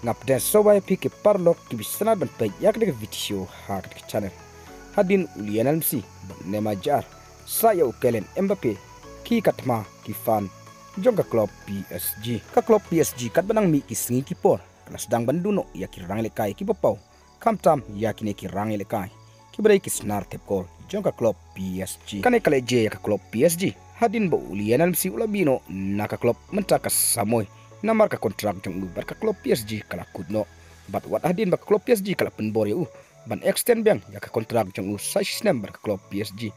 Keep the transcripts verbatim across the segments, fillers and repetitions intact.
Nga pdiang sngewbha ïa phi ki paralok kiba sngewbha ban peit ïa kane ka video ha kane ka channel. Hadien u Lionel Messi bad Neymar Jr sa ïa u Kylian Mbappe ki ka thma ki fan jong ka club P S G. Ka club P S G katba nang mih ki sngi ki por ka la sdang ban duh noh ïa ki rangïalehkai kiba paw, khamtam ïa kine ki rangïalehkai kiba dei ki snar thep kol jong ka club P S G. Kane ka la jia ïa ka club P S G hadien ba u Lionel Messi u la mih noh na ka club mynta ka samoi, namar ka kontrak jong u bad ka club P S G ka la kut noh. Bad wat hadien ba ka club P S G ka la pynbor ïa u ban extend biang ïa ka kontrak jong u sa shisnem bad ka club P S G,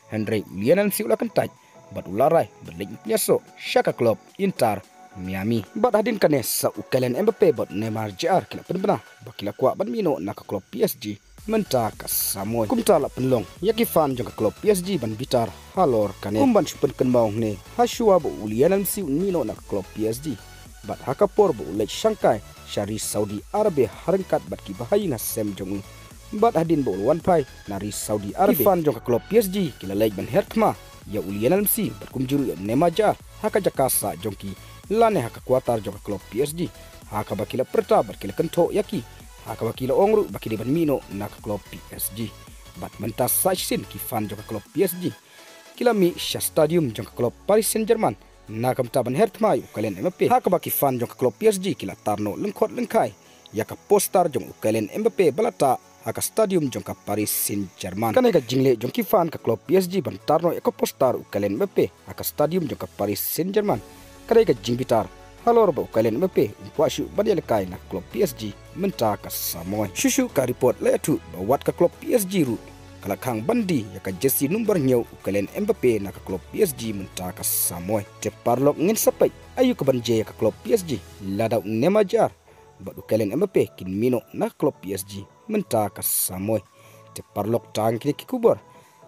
hynrei u Lionel Messi u la kyntait bad u la rai ban leit pynïasoh sha ka club Inter Miami. Bad hadien kane sa u Kylian Mbappe bad Neymar Jr ki la pynbna ba ki la kwah ban mih noh na ka club P S G mynta ka samoi. Kumta la pynlong ïa ki fan jong ka club P S G ban bitar halor kane. Kum ban shu pynkynmaw hangne, ha shuwa ba u Lionel Messi un mih noh na ka club P S G, bad ha ka por ba u leit shangkai sha ri Saudi Arabia ha ryngkat bad ki bahaïing hasem jong u, bad hadien ba u la wan phai na ri Saudi Arabia, ki fan jong ka club P S G ki la leit ban her thma ïa u Lionel Messi bad kumjuh ruh ïa u Neymar Jr ha ka jaka sah jong ki lane ha ka quarter jong ka club P S G, ha kaba ki la pyrta bad ki la kynthoh ïa ki, ha kaba ki la ong ruh ba ki dei ban mih noh na ka club P S G. Bad mynta sa shisien ki fan jong ka club P S G ki la mih sha stadium jong ka club Paris Saint-Germain na ka bynta ban her thma ïa u Kylian Mbappe, ha kaba ki fan jong ka club P S G ki la tar noh lyngkhot lyngkhai ïa ka poster jong u Kylian Mbappe ba la tah ha ka stadium jong ka Paris Saint-Germain. Kane ka jingleh jong ki fan ka club P S G ban tar noh ïa ka poster u Kylian Mbappe ha ka stadium jong ka Paris Saint-Germain ka dei ka jingbitar halor ba u Kylian Mbappe um kwah shuh ban ïalehkai na ka club P S G mynta ka samoi. Shuh shuh ka report la ïathuh ba wat ka club P S G ruh ka la khang ban die ïa ka jersey number hynñiew u Kylian Mbappe na ka club P S G mynta ka samoi. Te paralok, ngin sa peit aïu kaban jia ïa ka club P S G lada u Neymar Jr bad u Kylian Mbappe kin mih noh na ka club P S G mynta ka samoi. Te paralok, tang kine ki khubor.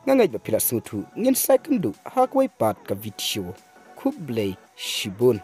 Nga ngeit ba phi la sngewthuh, ngin sa ïakynduh ha kawei pat ka video. Khublei shibun.